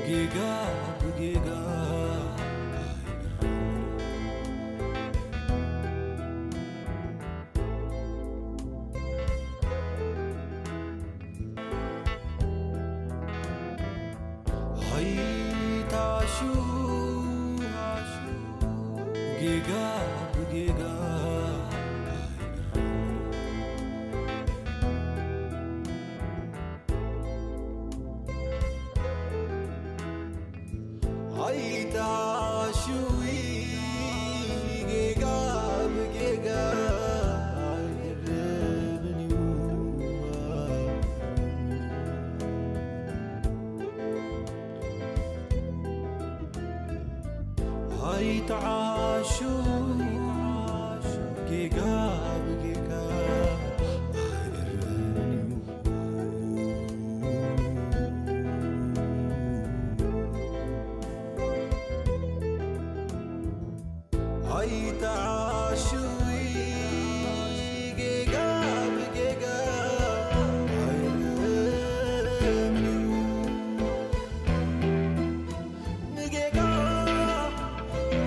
ጌጋ ብጌጋ ኣይታሹ ጌጋ ብጌጋ ኣይታሹ ጌጋ ብጌጋ ኣይርምን እዩ። ኣይትዓሹ ጌጋ ብጌጋ ኣይርምን እዩ። ኣይትዓሽዊ ጌጋ ብጌጋ ኣይረምዩ። ንጌጋ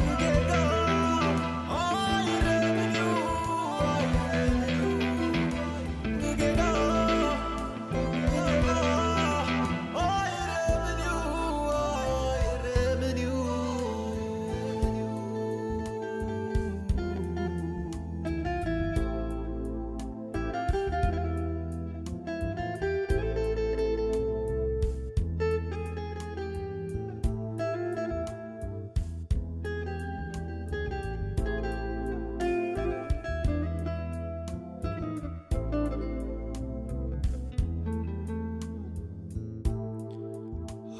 ንጌጋ ኣይረምዩ። ንጌጋ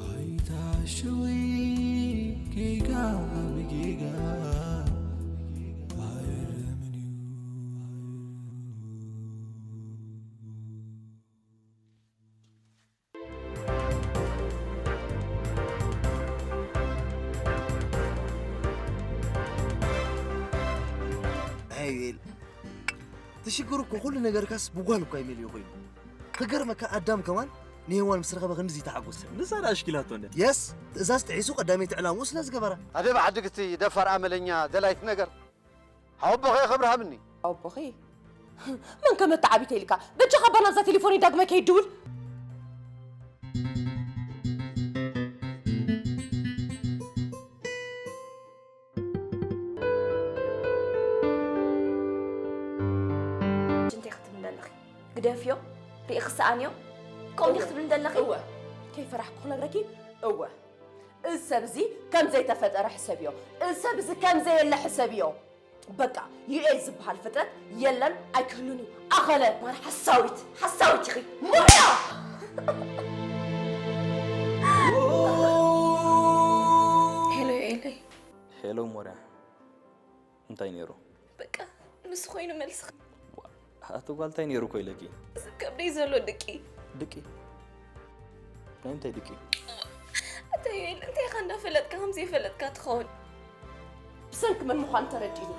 ኣይታሽዊ ጌጋ ብጌጋ ኣይረምን እዩ። ኣይ ዩኤል፣ እቲ ሽግር እኮ ኩሉ ነገርካስ ብጓል እኳ ይመልዮ ኮይኑ። ክገርመካ ኣዳም ከማን ንሄዋን ምስ ረኸበ ክንድዚ ተሓጎሰ። ንሳ ደኣ ኣሽኪላቶ እንደ። የስ፣ ትእዛዝ ጥሒሱ ቀዳመይቲ ዕላምኡ ስለ ዝገበራ። ኣደ ብዓድግቲ ደፋር ኣመለኛ ደላይት ነገር። ኣቦኸ ክብርሃምኒ። ኣቦኺ? መን ከመተዓቢተ ኢልካ? በጃኻ እባ ናብዛ ቴሌፎነይ ዳግመ ከይትድውል። እንታይ ክትብሊ ዘለኺ? ግደፍዮ፣ ርኢ ክሰኣንዮ። ከምኡ ዲኺ ክትብሊ ዘለኺ? እወ፣ ከይፈራሕኩ ክነግረኪ። እወ፣ እዚ ሰብ እዚ ከም ዘይተፈጠረ ሕሰብዮ። እዚ ሰብ እዚ ከም ዘየለ ሕሰብዮ። በቃ፣ ዩኤል ዝበሃል ፍጥረት የለን፣ ኣይክህሉን እዩ። ኣኸለ ማር ሓሳዊት፣ ሓሳዊት ኢኺ። ሞያ! ሄሎ ዩኤለይ። ሄሎ ሞርያ፣ እንታይ ነይሩ? በቃ፣ ንሱ ኮይኑ መልስኻ። ዋ፣ ኣቲ ጓል እንታይ ነይሩ እኮ ኢለኪ? እዚ ከብደይ ዘሎ ድቂ። ድቂ? ናይ ምንታይ ድቂ? ኣታ ዩኤል፣ እንታይ ኢኻ እንዳፈለጥካ ከም ዘይፈለጥካ ትኸውን? ብሰንኪ መን ምዃኑ ተረዲእኒ።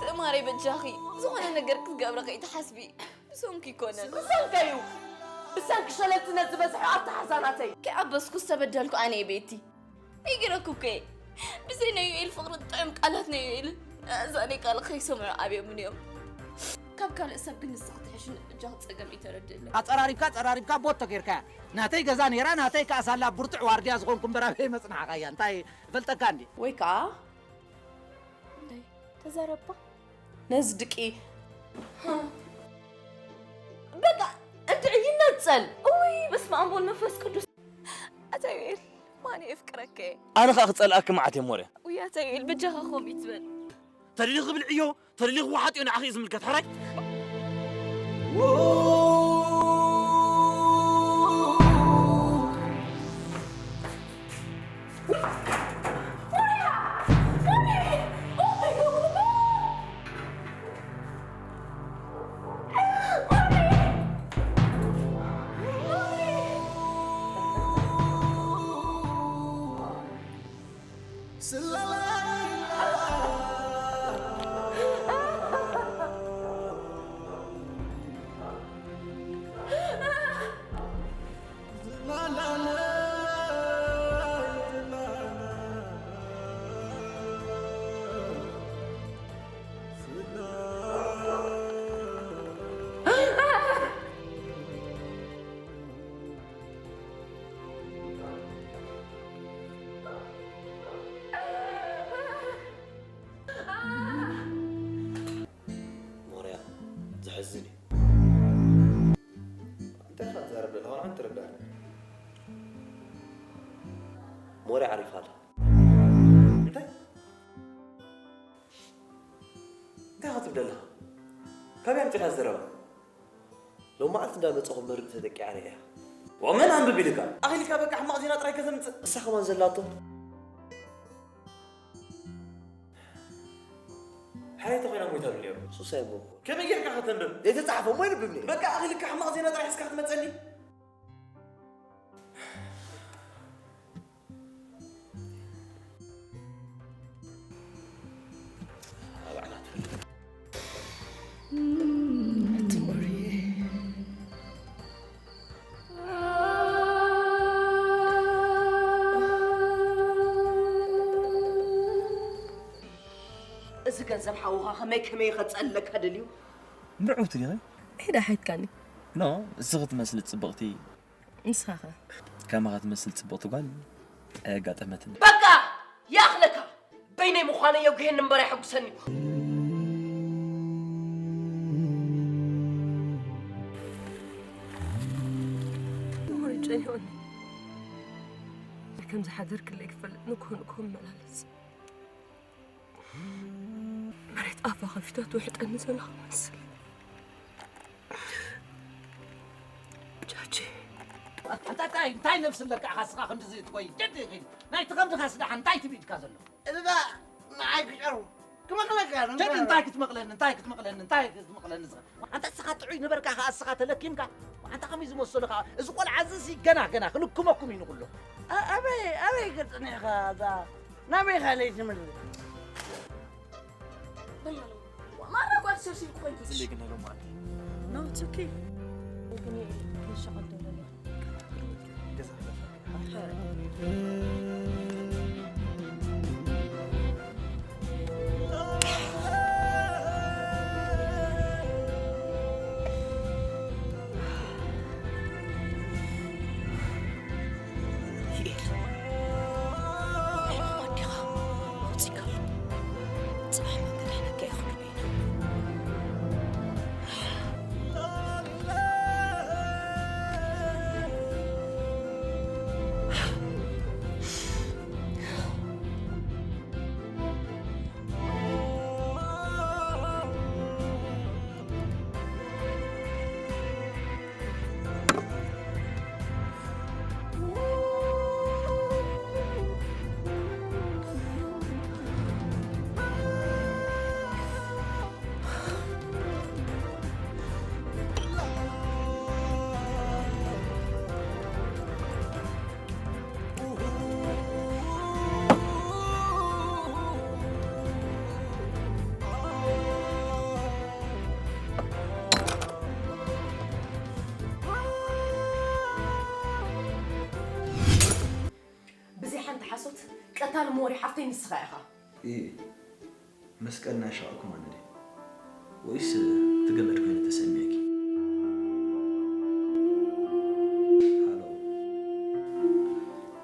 ትእማረይ በጃኺ፣ ዝኾነ ነገር ክትገብሪ ከይትሓስቢ። ብሰንኪ ኣይኮነን። ብሰንከይ እዩ። ብሰንኪ ሸለልትነት ዝበዝሐ ኣተሓዛ ናተይ። ከይዓበስኩ ዝተበደልኩ ኣነ እየ ቤቲ። ነጊረኩ እኮ እየ። ብዘይ ናይ ዩኤል ፍቕርን ጥዑም ቃላት ናይ ዩኤልን ኣእዛነይ ቃል ከይሰምዑ ኣብዮምኒ እዮም። ካብ ካልእ ሰብ ግን ንስኺ ትሕሺ፣ በጃኺ ጸገመይ ተረድእለይ። ኣጸራሪብካ ኣጸራሪብካ ቦቶ ጌርካያ። ናተይ ገዛ ነይራ፣ ናተይ ከኣ ሳላ ብርቱዕ ዋርድያ ዝኾንኩ እምበር ኣበይ መጽናዕኻያ? እንታይ እፈልጠካ እንድየ? ወይ ከኣ እንታይ ተዛረባ? ነዚ ድቂ። በቃ እንድዒ ይነጸል። ኡይ፣ በስመ ኣብ ወወልድ መንፈስ ቅዱስ። ኣታ ዩኤል፣ ማን የፍቅረከ? ኣነ ኸኣ ክጸልኣኪ መዓት እየ ሞርያ። ኡይ፣ ኣታ ዩኤል፣ በጃኻ ከምኡ ይትበል። ተደሊኺ ብልዕዮ፣ ተደሊኺ ወሓጥዮ፣ ንዓኺ እዩ ዝምልከት። ሕራይ። ወረ ዓሪፋ ኣላ። እንታይ እንታይ ክትብል ኣለኻ? ካበይ ኣምጺኻ ዘረባ? ሎም መዓልቲ እንዳመጸኹ መርድእ ተጠቂዓ ርእያ። ወመን ኣንብብ ኢልካ? ኣኺልካ በቃ ሕማቕ ዜና ጥራይ ከተምጽእ። እሳ ከማን ዘላቶ። ሓረይቲ ኮይና ሞይታ ዶ ነይሩ? ሱሳይ እሞ እኮ። ከመይ ጌርካ ከተንብብ? ዘይተጻሕፈ እሞ የንብብ ነይሩ። በቃ ኣኺልካ ሕማቕ ዜና ጥራይ ሒዝካ ክትመጸኒ? እዚ ገንዘብ ሓውኻ ከመይ ከመይ ከጸለካ ደልዩ? ምዑት ዲኺ? ኢዳ ሓይትካኒ። ኖ፣ እስኺ ትመስሊ ጽብቕቲ። ንስኻኸ? ከማኻ ትመስል ጽብቕቲ ጓል ኣየጋጠመትን። በቃ! ይኣኽለካ! በይነይ ምዃነይ የጉህየኒ እምበር ኣየሐጉሰኒ። ምሁር ጨኒቑኒ። ከም ዝሓደርክለይ ክፈልጥ ንግሆ ንግሆ እመላለስ። መሬት ኣፋ ከፊታ ትውሕጠኒ ዘላ ክመስል። ጃጂ። እንታይ፣ እንታይ፣ እንታይ ነብሲ ኣለካ ኢኻ እስኻ ከምዚ ትኮይ? ጀዲ ኺድ። ናይቲ ከምዚ ካስ ደሓን እንታይ ትብኢድካ ዘሎ? እዛ ንዓይ ክጨርቡ ክመቕለካ ዶ? ጀዲ እንታይ ክትመቕለኒ? እንታይ ክትመቕለኒ? እንታይ ክትመቕለኒ? ኣንታ እስኻ ጥዑይ ነበርካ፣ ከኣ እስኻ ተለኪምካ። ኣንታ ከመይ ዝመሰሉ ከኣ፣ እዚ ቆልዓ እዚ ሲ ገና፣ ገና ክንክመኩም እዩ ንኹሉ። ኣ-፣ ኣበይ፣ ኣበይ ገጽኒ ኢኻ እዛ ናበይ ካልእ ትምህርቲ? ማራ ጓል ሰርሲ ይኮይንኩ። ጽሌ ግን ሎም ኣንቲ። No, it's okay. ግን ይሸቀል ደለለ። ገዛ ይኤል፣ ኣዲኻ ውጺካ። ጽባሕ መንገድ ሕነካ ይኹን በይና። ብዘይ ሓንቲ ሓሶት፣ ቀታሊ ሞሪ ሓፍተይ ንስኻ ኢኻ። ኢይ፣ መስቀል ናይ ሻቕኩም ኣነ ድየ? ወይስ እቲ ገመድ ኮይኑ ተሰሚዕኪ?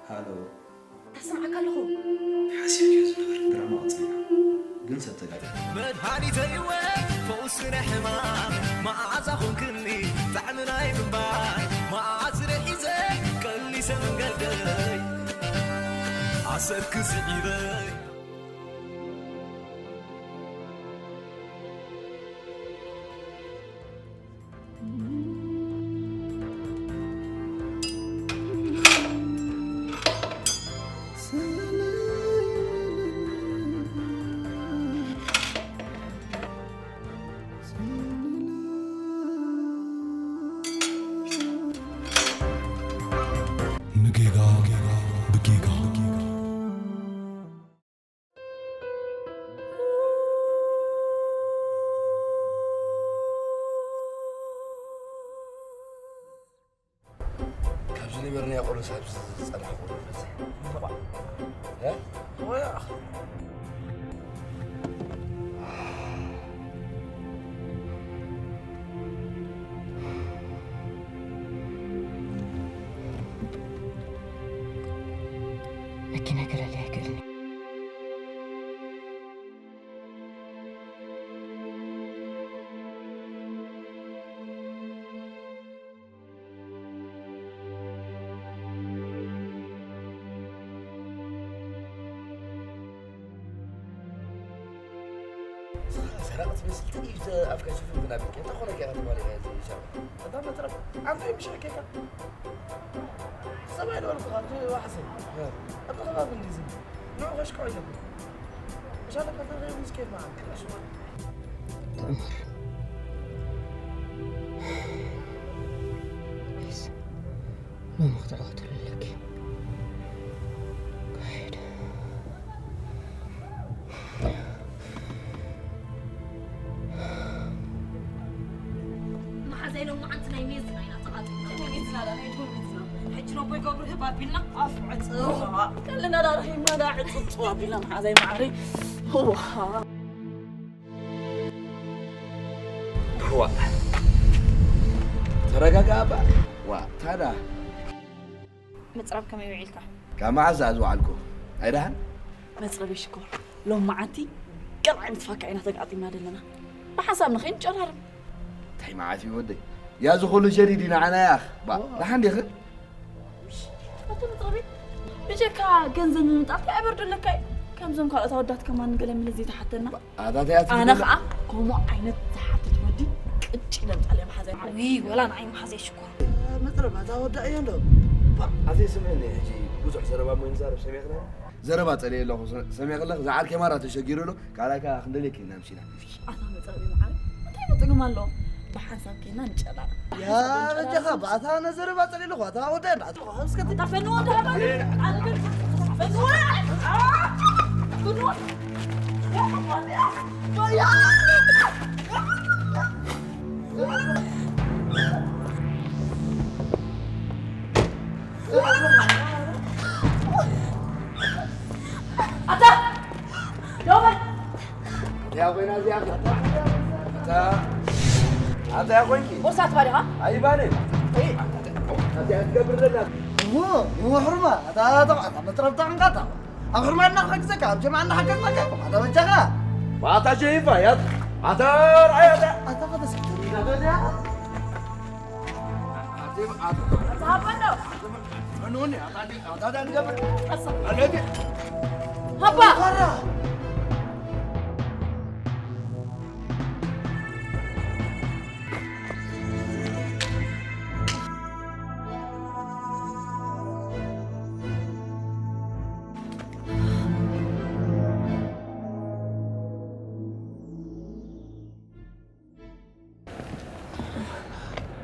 ሃሎ፣ ሃሎ። ተሰምዓካ ኣለኹ። ሓሲብክዮ ዝነበርክ ድራማ ቀጺልና፣ ግን ሰብ ተጋጊኻ። መድሃኒተይ እወ ፈውሲ ናይ ሕማም መኣዛ ኾንክኒ ጣዕሚ ናይ ምንባር መኣዝነ ሒዘ ቀሊሰ መንገደይ ኣሰርክ ስዒበይ። ንጌጋ ብጌጋ። ካብዚ ነበርናዮ ቆሎስ ኣብዚ ዝጸናሕኩ። እ? መኪና ክለሊ ኣይክእልን። ራቕት መስል ትንሽ ኣፍካ ሽፍን ኣቢልካ፣ እንታይ ኮነ ከ ትባል እያ ዝሻ? ኣታ መትረፍ፣ ኣንተ ምሽ ከካ። ሰማይ ዶ ወልኩ፣ ኣንተ ዋሕሰ። ኣታ ከባቢ እንዲዚ። ንዑ ከሽኮ ይለኩ። ሻለ ከተረዩ ምስከ ማ። ሎሚ ክትዕወትሉ ኣለኪ። ጋይድ። መሓዛይ ሎማዓንቲ ናይ ሜዝና ኢና ተቓጢልና። ሜዝና ዳ ናይ ዶም ሜዝና። ሕጂ ነቦይ ገብሩ ህብ ኣቢልና ኣፍ ዕፅዋ። ከለና ዳ ረሂምና ዳ ዕፅፅዋ ኣቢልና መሓዛይ ማዕረይ። ህዋ። ዋ ተረጋጋ እባ። ዋ ታዳ ምፅራብ ከመይ ውዒልካ? ካብ መዓዝ ዝዓልኩ ኣይደሓን? መፅረቢ ሽኮር ሎም መዓንቲ ቀልዓይ ምትፋካ ኢና ተጋጢምና ዘለና። ብሓንሳብ ንኸይን ጨራርም። እንታይ መዓት እዩ ወደይ? ያ ዝኹሉ ሸሪዲ ንዓና ያኽ። ባ ደሓን ዲኺ? ኣቶ መፅረቢ ብጀካ ገንዘብ ምምጣት ኣይበርደለካ እዩ። ከምዞም ካልኦት ኣወዳት ከማን ገለ ምለ ዘይተሓተና። ኣታ እንታይ ኣነ ከዓ ከምኡ ዓይነት ዝሓትት ወዲ ቅጭ ኢለ ምጣለ መሓዘ። ውይ ወላ ንዓይ መሓዘ ሽኮር። መፅረብ ኣታ ወዳ እዮ እንዶ። ኣዘይ ስምዕኒ ሕጂ ብዙሕ ዘረባ እሞ ይንዛረብ ሰሚዕኽና። ዘረባ ጸልየ ኣለኹ ሰሚዕኽለኽ ዝዓርከይ ማራ ተሸጊሩ ኣሎ። ካልኣይ ከዓ ክንደልየኪ ኢና ምሲና። ኣታ መፅረብ መዓረ እንታይ መጥግም ኣሎ? ብሓንሳብ ኬና ንጨላል። ያ በጃኻ ብኣታ ነዘረባ ጸልየ ኣለኹ ኣታ ወዳ እንዳ ኣታ እስከ ታፈንዎ እንዳ ኣነ ግን ታፈንዎ ታፈንዎ ኣታ ደው በል። እዚኣ ኮይና እዚኣ እታ ኣታ እያ ኮይንኪ። ቦርሳ ትባል ኢኻ? ኣይባነ። እይ። ኣታ እያ ትገብር ዘላ። እሞ እሞ ሕርማ ኣታ ኣታ ኣታ መጥረብታ ዕንቃታ። ኣብ ሕርማ እናሓግዘካ ኣብ ጀምዓ እናሓገዝናካ ኣታ በጃኻ። ኣታ ሸይፋ ያት ኣታ ርኣይ ኣታ ኣታ ከተሰክተኒ ኢና በዚኣ። ኣታ ኣታ ኣታ ኣታ ኣታ ኣታ ኣታ ኣታ ኣታ ሃባ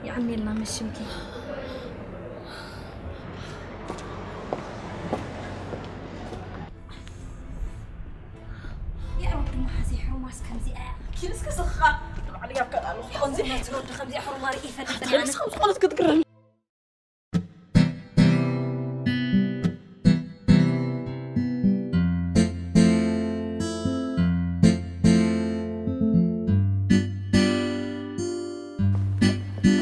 የቐንየልና መሽምኪ። የዕሩብ ድማ ሓዚ ሕማስ ከምዚኣ እያ። ኪንስ ክስኻ ንባዕሉ ያብከል ኣለኹ። ከምዚ ናይ ትወዲ ከምዚኣ ሕሩማ ርኢ ይፈልጥ ኣነ። ንስኻ ዝኾነት ክትግረም።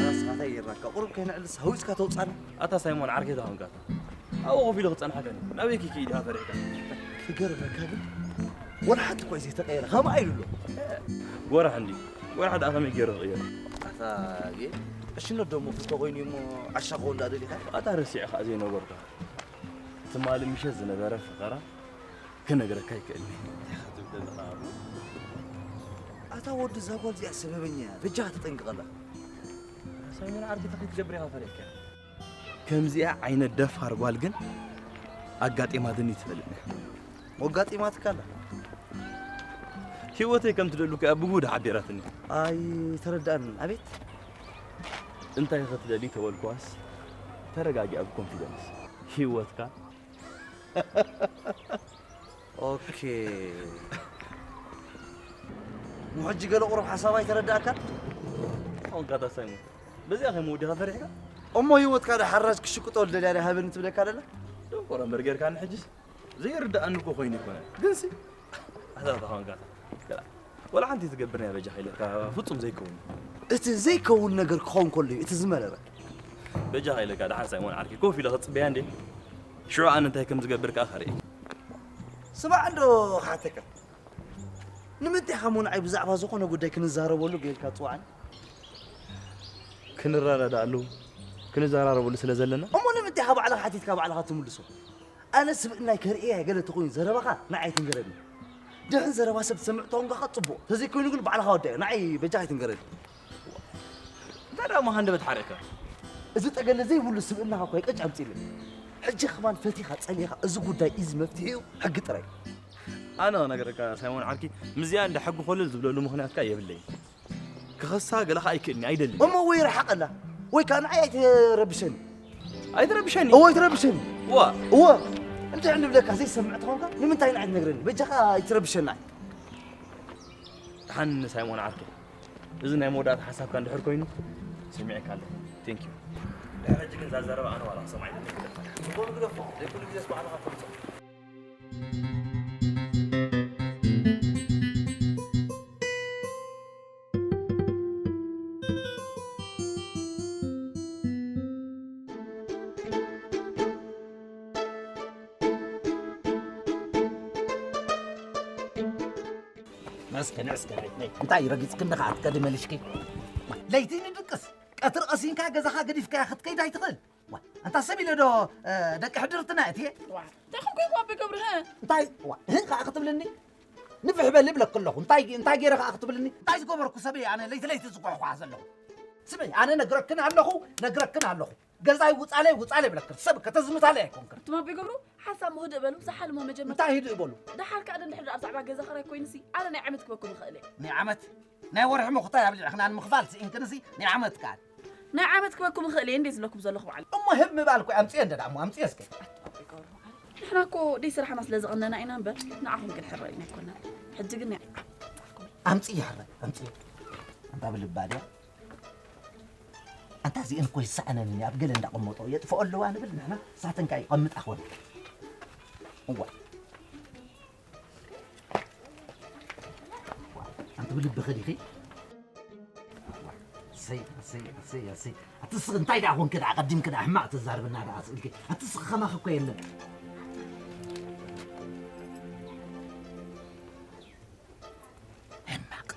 ኣስኻታይ ጌርናካ ቁሩብ ከይንዕልስ ሃዊፅካ ተውፃና። ኣታ ሳይሞን ዓርከይ ተኾንካ ኣብኡ ኮፍ ኢሉ ክፀንሓካ ናበይ ክከይድ ኢኻ ፈሪሕካ? ክገርመካ ግን ወላ ሓንቲ እኳ እዩ ዘይተቀየረ ከምኣ ኢሉ ኣሎ። ጎራሕ እንዲ ጎራሕ ደኣ ከመይ ገይሩ ክቅየር? ኣታ ጌ እሽነት ደሞ ክልተ ኮይኑ እሞ ዓሻ ክኸውን ደኣ ደሊኻ? ኣታ ረሲዕኻ ዘይነበርካ ትማሊ ምሸት ዝነበረ ፈኸራ ክነግረካ ይክእል። እንታይ ኢኻ ትብል ዘለኻ ኣቡ? ኣታ ወዲ እዛ ጓል እዚኣ ሰበበኛ እያ። በጃኻ ተጠንቀቐላ። ሳይሞን ዓርኪ እንታይ ክትገብር ኢኻ ፈሪሕካ? ከምዚኣ ዓይነት ደፋር ጓል ግን ኣጋጢማትኒ ትፈልጥ። ኣጋጢማትካ ኣላ? ህይወተይ ከም ትደሉ ከኣ ብጉድ ሓቢራትኒ። ኣይተረድኣንን። ኣቤት። እንታይ ክትደሊ ተበልኳስ ተረጋጊኣ ብኮንፊደንስ። ህይወትካ ኦኬ። ሕጂ ገለ ቁሩብ ሓሳብ ኣይተረዳእካን? ኣሁን ካታ ሳይሞን በዚኣ ከይመወዲኻ ፈሪሕካ? እሞ ህይወትካ ዶ ሓራጅ ክሽቅጦ ዝደልያ ዶ ሃበኒ ትብለካ ደላ? ደንቆሮ እምበር ጌርካኒ ሕጅስ ዘይርድኣኒ እኮ ኮይኑ ኣይኮነን ግንሲ ኣዛብታ ኳንካታ ወላ ሓንቲ ትገብር ናይ በጃኻ ኢለካ ፍጹም ዘይከውን እዩ። እቲ ዘይከውን ነገር ክኸውን ከሎ እዩ እቲ ዝመረረ። በጃኻ ኢለካ ደሓን ሳይሞን ዓርኪ ኮፍ ኢለ ክጽበያ እንዴ? ሽዑ ኣነ እንታይ ከም ዝገብር ከኣ ከርኢ። ስማዕ እንዶ ክሓተካ። ንምንታይ ኢኻ እሞ ንዓይ ብዛዕባ ዝኾነ ጉዳይ ክንዛረበሉ ጌርካ ትጽውዓኒ? ክንረዳዳኣሉ ክንዘራረበሉ ስለ ዘለና። እሞ ንምንታይ ኢኻ ባዕልኻ ሓቲትካ ባዕልኻ ትምልሶ? ኣነ ስብእናይ ከርእያ ገለ ተኾይኑ ዘረባኻ ንዓይ ትንገረኒ። ድሕን ዘረባ ሰብ ትሰምዕ ተኾንካ ኸ ጽቡቕ፣ ተዘይኮይኑ ግን ባዕልኻ ወዳዮ። ንዓይ በጃኻ ኣይትንገረኒ። እንታይ ደኣ እሞ ሃንደበት ሓሪቕካ? እዚ ጠገለ ዘይብሉ ስብእናኻ እኮ እዩ ቀጭ ኣምጺእልኒ። ሕጂ ከማን ፈቲኻ ጸሊእኻ እዚ ጉዳይ እዚ መፍትሒኡ ሕጊ ጥራይ እዩ። ኣነ ክነግረካ ሳይሞን ዓርኪ፣ ምስዚኣ እንዳ ሕጊ ኮለል ዝብለሉ ምኽንያት ከኣ የብለይን። ክኸሳ ገለ ከኣ ኣይክእልኒ፣ ኣይደልን። እሞ ወይ ርሓቐላ፣ ወይ ከኣ ንዓይ ኣይትረብሸኒ። ኣይትረብሸኒ? እወ ኣይትረብሸኒ። ዋ። እወ። እንታይ ንብለካ ዘይሰምዕ ተኾንካ ንምንታይ ንዓይ ትነግረኒ? በጃኻ ኣይትረብሸኒ። ደሓን ሳይሞን ዓርከይ፣ እዚ ናይ መወዳእታ ሓሳብካ እንድሕር ኮይኑ ሰሚዐካ ኣለኹ። ቴንክ ዩ። ድሕሪ ሕጂ ግን እዛ ዘረባ ኣነ ዋላ ክሰምዓ ኣይደልን። ጽቡቕ ግደፎ፣ ዘይኩሉ ግዜስ ባዕልኻ ተምጽኦ። ንዕስከ፣ ንዕስከ፣ ነይ፣ ነይ። እንታይ ረጊጽክኒ ኸዓ ትከዲ መሊሽኪ? ለይቲ ንድቅስ፣ ቀትሪ ቀሲንካ ገዛኻ ገዲፍካያ ክትከይድ ኣይትኽእል። ዋ፣ ኣንታ ሰብ ኢለ ዶ፣ እ፣ ደቂ ሕድርትና እትየ? ዋ፣ እንታይ ኮንኩ ኢኹ ኣቢ ገብሩ፣ ህ? እንታይ፣ ዋ፣ ህ ኸዓ ክትብልኒ? ንፍሕ በል እብለኪ ኣለኹ። እንታይ፣ እንታይ ገይረ ኸዓ ክትብልኒ? እንታይ ዝገበርኩ ሰብ እየ ኣነ ለይቲ ለይቲ ዝጓሕጓሕ ዘለኹ? ስምዒ፣ ኣነ ነግረክን ኣለኹ፣ ነግረክን ኣለኹ። ገዛይ ውጻለይ፣ ውጻለይ እብለክን። ሰብ ከተዝምታለይ ኣይኮንክን። እቱም ኣቢ ገብሩ፣ ሓንሳብ እሞ ህድእ በሉ፣ ዝሓልሞ መጀመርታ። እንታይ ህድእ በሉ? ደሓር ከኣ ደንድሕር ደኣ ብዛዕባ ገዛ ኸራይ ኮይኑሲ፣ ኣነ ናይ ዓመት ክበኩም ይኽእል እየ። ናይ ዓመት? ናይ ወርሒ ምኹታይ ኣብሊዕኽናን ምኽፋል ስኢንክንሲ፣ ናይ ዓመት ከኣ። ናይ ዓመት ክበኩም ይኽእል እየ እንዴ ዝብለኩም ዘለኹ በዓል። እሞ ህብ ምባል እኮ ኣምጽኤ እንደ ደኣ እሞ ኣምጽኤ እስከ። ኣቢ ገብሩ፣ ንሕና እኮ ደይ ስራሕና ስለ ዝቐነና ኢና እምበር፣ ንዓኹም ግን ሕራይ ኢና ኣይኮናን። ሕጂ ግን ናይ ኣምጽኤ ሕራይ፣ ኣምጽኤ። ኣንታ ብልባ ድያ? ኣንታ እዚአን እኮ ይሰኣነን እየ፣ ኣብ ገለ እንዳቐመጦ የጥፍኦ ኣለዋ ንብል ንሕና፣ ሳተን ከኣ ይቐምጣ ኾነ። እዋ። ኣንቲ ብልብኺ ዲኺ? እሰይ፣ እሰይ፣ እሰይ፣ እሰይ። ኣቲ እስኺ እንታይ ደኣ ኾንኪ ደኣ፣ ቀዲምኪ ደኣ ሕማቕ ትዛረብና ደኣ ስእልኪ። ኣቲ እስኺ ከማኺ እኮ የለን። ሕማቕ።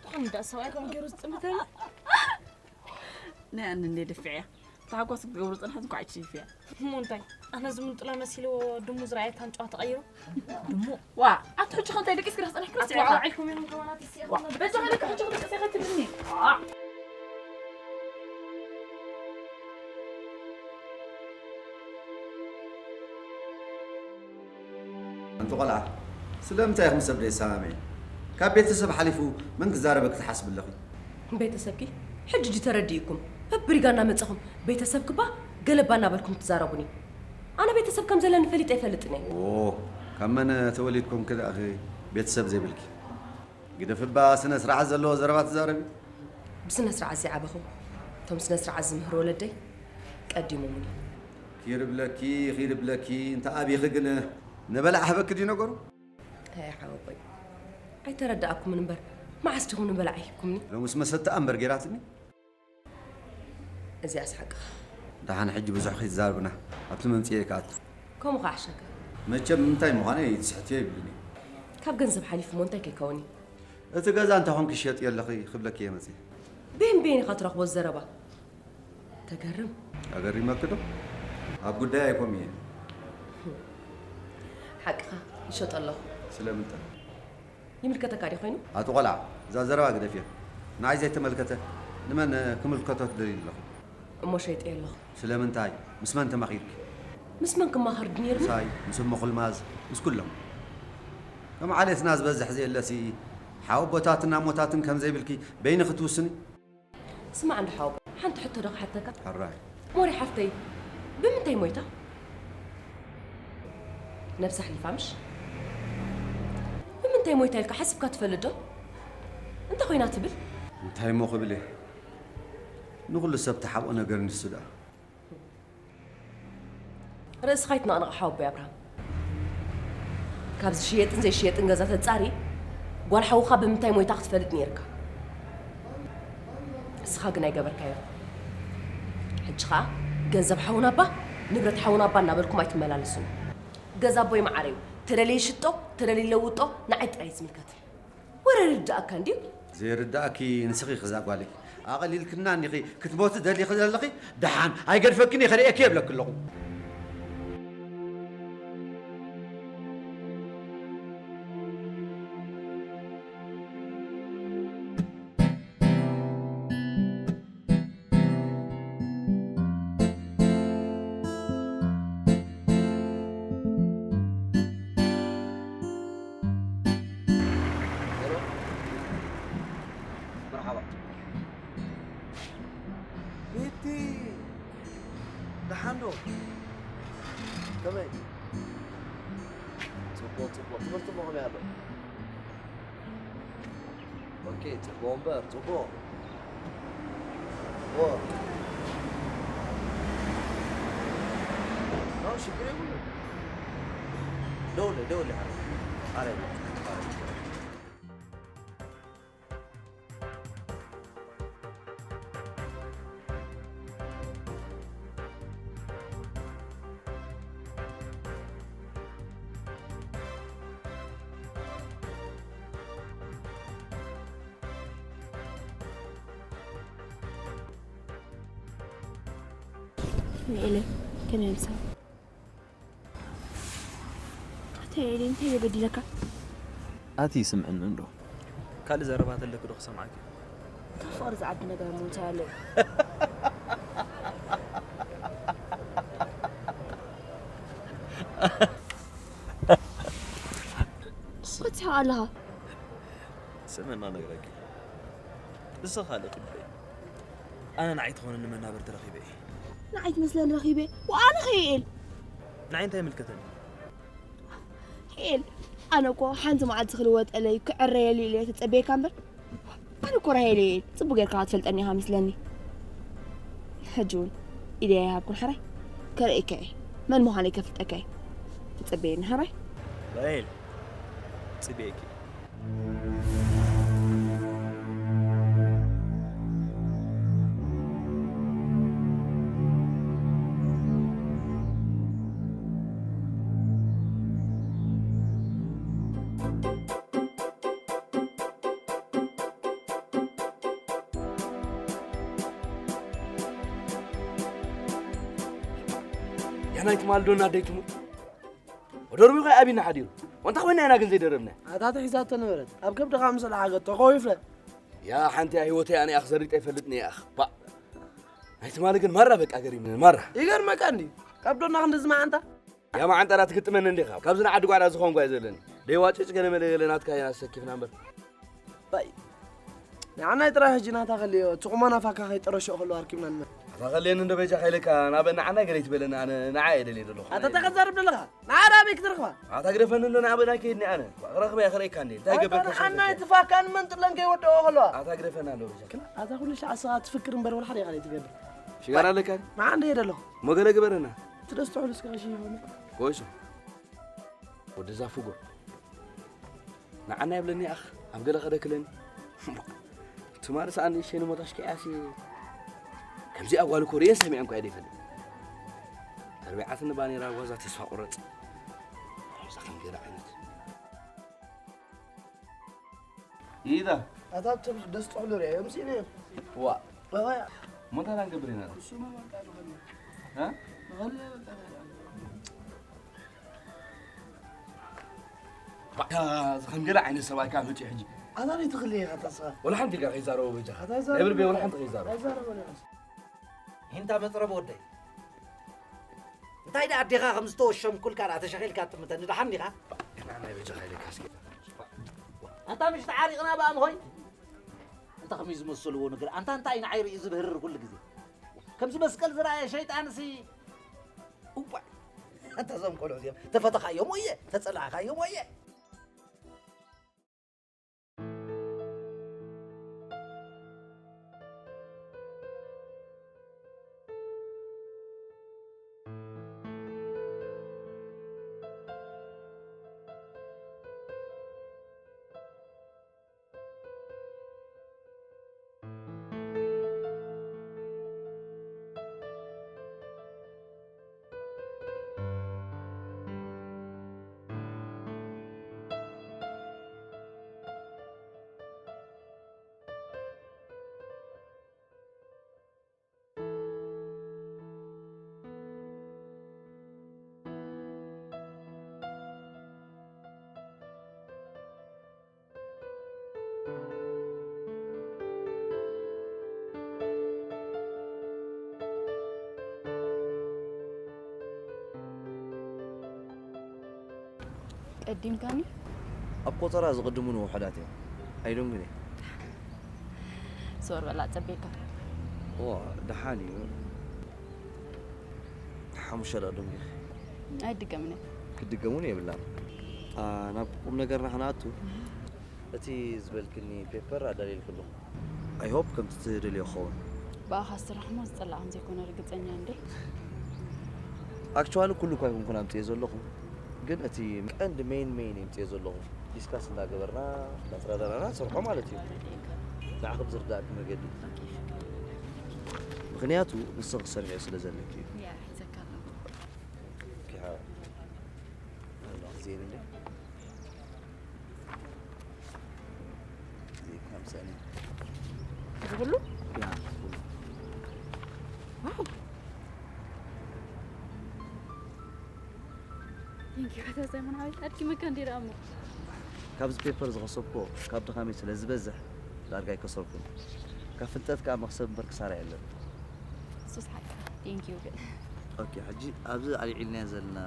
ድሓን ደኣ ሰብኣይ ከም ገይሩ ዝጥምተኒ። ናይ ኣነ እንደ ድፍዕያ። ታጓስ ክገብሩ ጽንሐት እንኳዕ ይችይፍያ። እሞ እንታይ? ኣነ ዝምንጥሎ መሲልዎ ድሙ ዝረኣየታን ጨዋ ተቐይሩ። ድሙ? ዋ፣ ኣቲ ሕጂ ከምታይ ደቂስ ግዳ ክጸንሕ ክርስቲ ኣቲ ኢኻ። ዋዕዋዕ ኢልኩም እዮም ገባናት እስያ ዋ፣ በዛ ኸለካ ሕጂ ክደቅስ ኢኻ ትብልኒ። ዋ። ኣንቲ ቆልዓ፣ ስለምንታይ ኢኹም ሰብ ዘይሰማምዒ? ካብ ቤተሰብ ሓሊፉ መን ክዛረበኪ ትሓስቢ ኣለኺ? ቤተሰብኪ? ሕጂ ድዩ ተረዲእኩም? በብሪጋ እናመጻኹም ቤተሰብኪ እባ ገለባ እናበልኩም ትዛረቡኒ። ኣነ ቤተሰብ ከም ዘለኒ ፈሊጠ ኣይፈልጥን እየ። ኦ፣ ካብ መን ተወሊድኩምኪ ደኣኺ ቤተሰብ ዘይብልኪ? ግደፊ እባ ስነ ስርዓት ዘለዎ ዘረባ ተዛረቢ። ብስነ ስርዓት ዘይዓበኹ፣ እቶም ስነ ስርዓት ዝምህሩ ወለደይ ቀዲሞሙኒ። ኪድ ብለኪ፣ ኪድ ብለኪ፣ እንተ ኣቢኺ ግን ንበላዕ ህበኪ ድዩ ነገሩ? ኣይ ሓወቦይ፣ ኣይተረዳእኩምን እምበር፣ መዓስ ዲኹም ንበላዕ ሂብኩምኒ? ሎምስ መሰተኣ እምበር ጌራትኒ። እዚኣስ ሓቅኻ። ደሓን ሕጂ ብዙሕ ከይትዛረብና፣ ኣብቲ መምጽኤ ክኣቱ። ከምኡ ኸዓ ሓሸካ። መቸም እንታይ ምዃነይ ትስሕትዮ ይብልኒ። ካብ ገንዘብ ሓሊፉ እሞ እንታይ ከይከውን እዩ? እቲ ገዛ እንታይ ኾንኪ ትሸጥዮ ኣለኺ ክብለኪ እየ መጺኤ። በየን በየን ኢኻ ትረኽቦ ዘረባ? ተገርም። ኣገሪመኪ ዶ? ኣብ ጉዳይ ኣይኮም እየ። ሓቅኻ፣ ይሸጦ ኣለኹ። ስለምንታይ? ይምልከተካ ድዩ ኮይኑ? ኣቲ ቆልዓ፣ እዛ ዘረባ ግደፍዮ። ንዓይ ዘይተመልከተ ንመን ክምልከቶ ትደልዩ ኣለኹ? እሞ ሸይጠዮ ኣለኹ። ስለምንታይ? ምስ መን ተማኺርኪ? ምስ መን ክማኸር ድኔርኒ? ምሳይ፣ ምስ እሞ ኩልማዝ፣ ምስ ኩሎም። ከም ዓሌትና ዝበዝሕ ዘየለሲ፣ ሓወቦታትን ኣሞታትን ከም ዘይብልኪ በይንኺ ትውስኒ? ስማዕ እንዶ ሓወቦ፣ ሓንቲ ሕቶ ዶ ክሓተካ? ሕራይ። ሞሪ ሓፍተይ፣ ብምንታይ ሞይታ? ነብሳ ሓሊፋ ምሽ? ብምንታይ ሞይታ ኢልካ ሓሲብካ ትፈልጥ ዶ? እንታይ ኮይና ትብል? እንታይ እሞ ክብል እየ? ንኹሉ ሰብ ተሓብኦ ነገር ንሱ ደኣ። ርእስኻ ኣይትነቕንቕ ሓወቦይ ኣብርሃም። ካብ ዝሽየጥን ዘይሽየጥን ገዛ ተጻሪ ጓል ሓውኻ ብምንታይ ሞይታ ክትፈልጥ ነይርካ። እስኻ ግን ኣይገበርካዮ። ሕጂ ኸኣ ገንዘብ ሓውና እባ ንብረት ሓውና እባ እናበልኩም ኣይትመላለሱን። ገዛ ኣቦይ መዓረዩ ተደልየ ይሽጦ ተደልየ ይለውጦ ንዓይ ጥራይ ዝምልከት። ወረ ርዳእካ እንድዩ። ዘይርዳእኪ ንስኺ ክዛ ጓለይ። ኣቐሊልክና እንዲኺ ክትሞቲ ደሊኺ ዘለኺ። ደሓን ኣይገድፈክን እየ ከርእየኪ የብለኪ ኣለኹ። እንዶ፣ ከመይ? ጽቡቕ፣ ጽቡቕ። ትምህርቲ እሞ ከመይ ኣሎ? ኦኬ፣ ጽቡቕ እምበር፣ ጽቡቕ። ኦ። ኖ፣ ሽግር የብሉን። ደውለ፣ ደውለ፣ ኣረ። ኣረ። ንኤለ ከመይ ምሳ ኣታ ኤለ እንታይ እየ በዲለካ? ኣቲ ይስምዕኒ እንዶ። ካልእ ዘረባ ተለኪ ዶ ክሰምዓኪ? ካብ ፍቕሪ ዝዓቢ ነገር እሞ እንታይ ኣሎ? ክትስሕቕ ኣለኻ። ስምዕና ነግረኪ። ንስኺ ካልእ ክንደይ? ኣነ ንዓይ ትኾነኒ መናበርቲ ረኺበ እየ። ንዓይ ትመስለኒ ረኺበ። ወኣነ ኸይኤል። ንዓይ እንታይ ይምልከተኒ? ሄል፣ ኣነ እኮ ሓንቲ መዓልቲ ክልወጠለይ ክዕረየሉ ኢለ ተጸበየካ እምበር፣ ኣነ እኮ ራሄል እየ። ጽቡቅ ጌርካ ክትፈልጠኒ ኢኻ መስለኒ። ሕጂ እውን ኢደይ ኣይሃብኩን ሕራይ። ከርእየካ እየ። መን ምዃነይ ከፍልጠካ እየ። ተጸበየኒ ሕራይ። ራሄል፣ ጽበየኪ። ያናይ ትማል ዶና ኣደይ ትሙት። ወደርቢ ኸይ ኣቢና ሓዲሩ። ወንታ ኮይና ኢና ግን ዘይደረብና። ኣታ ትሒዛቶ ነበረት። ኣብ ከብድኻ ምስ ለዓገት ተኸዊፈ። ያ ሓንቲ ያ ህይወተይ ኣነ ኣኽ ዘሪጠ ይፈልጥኒ ኣኽ። ባ-፣ ናይ ትማሊ ግን ማራ በቃ ገሪምኒ፣ ማራ። ይገርመካ እንዲ። ካብ ዶና ክንድዚ መዓንጣ? ያ መዓንጣ ዳ ትግጥመኒ እንዲኻ። ካብዚ ንዓዲ ጓዳ ዝኾንኳ እየ ዘለኒ። ደይዋጭጭ ገለ መለ ገለ ናትካ ኢና ተሰኪፍና እምበር። ባይ። ንዓናይ ጥራይ ሕጂ ናታ ከልዮ፣ እቲ ቁማና ፋካ ከይጠረሾ ከሎ ኣርኪብና ንመ-፣ ኣታ ከልየኒ እንዶ በጃኻ ኢለካ፣ ናብ ንዓናይ ገለ ይትበለኒ፣ ኣነ ንዓ እየ ደልየ ዘለኹ። ኣታ እንታይ ከዛርብ ዘለኻ? ንዓ ዳ ኣበይ ክትረኽባ? ኣታ ግደፈኒ እንዶ ንዓ በናይ ከይድኒ ኣነ። ክረኽበ እየ ክርእየካ እንዴ። እንታይ ኣታ ገበርካ ንዓናይ እቲ ፋካ ንመንጥለን ከይወደኦ ከለዋ። ኣታ ግደፈና እንዶ በጃኻ። ኣታ ኩሉ ሻዕ ስኻ ትፍክር እምበር ወላ ሓደ ኢኻ ዘይትገብር። ሽጋራ ኣለካ? ንዓ እንደ እየ ደለኹ። እሞ ገለ ግበረና። እቲ ደስተውዕል እስከ ቀሺ ይኾነ። ጎይሶ። ወደዛ ፍጉር። ንዓና ይብለኒ ኣኽ፣ ኣብ ገለ ከደክለኒ። ትማሊ ሰኣን ንእሽተይ ንሞት ኣሽኪዕያሲ። ከምዚኣ ጓል እኮ ርእየን ሰሚዐን እኳ እየ ዘይፈልጥ። ተርቢዓትኒ ባኔራ ጓዛ ተስፋ ቁረጽ። ከምዛ ከም ገለ ዓይነት። ይዳ። ኣታ ብተም ደስ ጥዕሉ ርያ፣ እዮም ሲነ። ዋ። ባባያ። ሞታ ላን ገብሬና። እሱ መማንጣ ነው። እ? መኸለ በቃ። ባካ፣ ከም ገለ ዓይነት ሰብኣይ ካብ መጺኡ ሕጂ። ኣታ ነይ ትኽልእ ኢኻ ተስፋ። ወላ ሓንቲ ኢልካ ከይዛረቡ በጃኻ። ኣታ ይዛረቡ። ናይ ብልበይ ወላ ሓንቲ ከይዛረቡ። ኣይዛረቡ ኣለስ። ሂንታ መጽረብ ወደይ። እንታይ ደኣ ኣዴኻ ከም ዝተወሸምኩልካ ደኣ ተሸኺልካ ትምተኒ ደሓን ዲኻ? እና ናይ በጃኻ ኢለካ እስኪ። ኣታ ምሽ ተዓሪቕና ብኣም ሆይ። እንታይ ከመይ ዝመስልዎ ነገር? ኣንታ እንታይ ንዓይ ርእዩ ዝብህርር ኩሉ ግዜ? ከምዚ መስቀል ዝረኣየ ሸይጣንሲ። እዋይ፣ ኣንታ እዞም ቆልዑ እዚኦም ተፈተኻዮም ወየ፣ ተጸላእኻዮም ወየ። ቀዲምካኒ? ኣብ ቆጸራ ዝቕድሙኒ ውሑዳት እዮም። ኣይደንጉን እየ። ዞር በል ኣጸቢቕካ። እዋ፣ ደሓን እዩ። ሓሙሽተ ደኣ ደንጊኺ። ኣይድገምን እየ። ክድገም እውን የብላን። ኣ፣ ናብ ቁም ነገርና ክንኣቱ፣ እቲ ዝበልክኒ ፔፐር ኣዳልየልኪ ኣለኹ። I hope ከምቲ ትደልዮ ክኸውን። ብኣኻ ዝስራሕ እሞ ዝጸላእን ዘይኮነ ርግጸኛ እንዴ? ኣክቹዋሊ ኩሉ እኳ ኣይኮንኩን ኣምፅኤ ዘለኹ፣ ግን እቲ ቀንዲ ሜን ሜን የምፅኤ ዘለኹ። ዲስካስ እንዳገበርና እንዳተራዳዳና ንሰርሖ ማለት እዩ። ንዓኺ ብዝርዳእኪ መገዲ። ምኽንያቱ ንስኺ ክትሰርሕዮ ስለ ዘለኪ እዩ። ያ ሒዘካ ኣለኹ። ኪሓ ኣሎ ዜን እንደ ዜን ከምሰኒ እዚ ኩሉ ያ ዋው ቴንኪ ከተዘይመን ሓቢት ኣድኪመካ እንዲ ደኣ እሞ ካብዚ ፔፐር ዝኸሰብኮ ካብ ድኻመይ ስለ ዝበዝሕ ዳርጋ ኣይከሰርኩን። ካብ ፍልጠት ከዓ መክሰብ እምበር ክሳራ የለን። እሱስ ሓቂ ቴንኪዩ ግን ኦኬ፣ ሕጂ ኣብዚ ኣልዒልናዮ ዘለና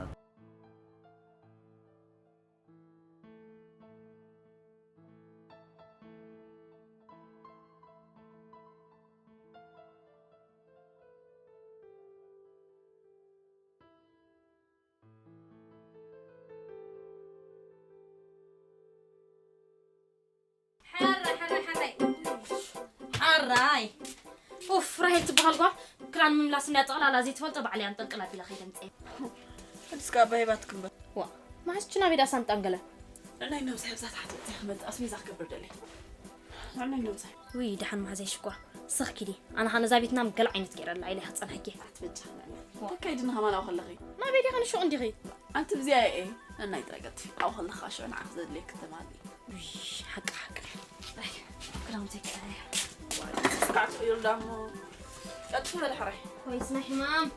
ሓራይ ሓራይ ሓራይ ሓራይ ኡፍ ራሄል ትበሃል ጓል ክዳን ምምላስ እንድያ ጠቕላላ ዘይትፈልጦ ባዕለይ ኣንጠልጥላ ቢላ ከይደ ምፅኤ እስካ ኣባይ ባት ክንበር ዋ መሓዝችና ቤዳ ሳንጣን ገለ ናይ ነብሳይ ኣብዛ ታሕቲ ወፅያ ክመፅእ ኣስቤዛ ክገብር ደልየ ናይ ነብሳይ ውይ ደሓን መሓዘይ ሽኳ ስኽ ኪዲ ኣነ ኸ ነዛ ቤትና ገለ ዓይነት ገይረላ ኢለ ክፀንሐኪ ኣትበጃ ተካይድና ከማን ኣብ ከለኺ ናበይ ዲኻ ንሹቕ እንዲኺ ኣንቲ ብዚኣ እየ ነናይ ጥራይ ቀጥፊ ኣብ ከለኻ ሽዑ ንዓኽ ዘድልየኪ ተማሊ ውይ ሓቂ ሓቂ ክዳውንተይ ክዳያ ስርዓት እዩ ዳሞ ቀጥፊ በለ ሕራይ ወይስ ናይ ሕማም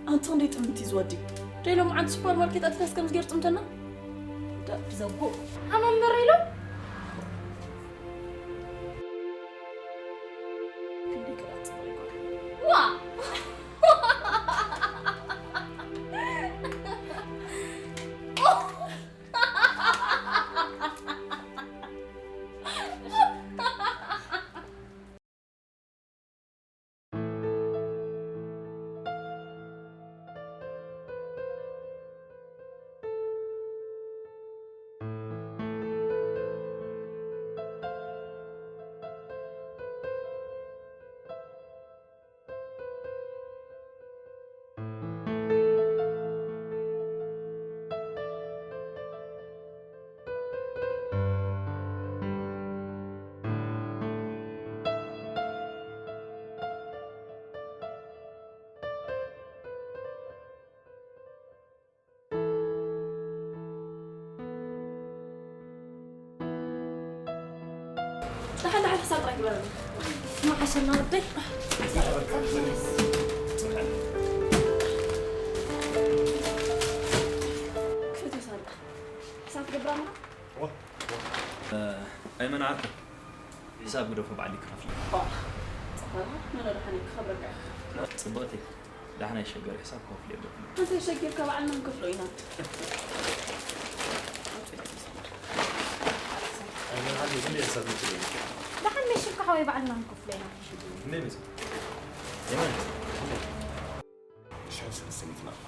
ኣንቲ ክንደይ ጥምቲ ዝወዲ ደይ ሎምዓንቲ ሱፐር ማርኬት ኣቲናስ ከምዚ ገይሩ ጥምተና ደቂ ዘጉእ ሓመም በረ ኢሉ ክንደይ ቅራጽ ይጓል ዋ ደሓን ደሓን ክሳብ ጥራይ ግበረሉ መዓሸና ወደይ ክፈትዮ ሳንጣ ክሳብ ትገብራ ኣለኻ ኣይመናዓኩ ሕሳብ ግደፎ ባዕሊ ክኸፍል ጽፈራ መን ደሓን ክኸብረካ ጽብቕቲ ዳሕና ይሸገር ሕሳብ ክኸፍል የብለኩም እንተ ሸጊርካ ባዕልና ንከፍሎ ኢና ኣይመናዓኩ ግን ሕሳብ ምትለይ ደሓን መሽልካ ሓወይ ባዕልና ንከፍሎ ኢና እንዴ መጽ የመን ሽሕን ሰለስተ ሚእቲ ናቕፋ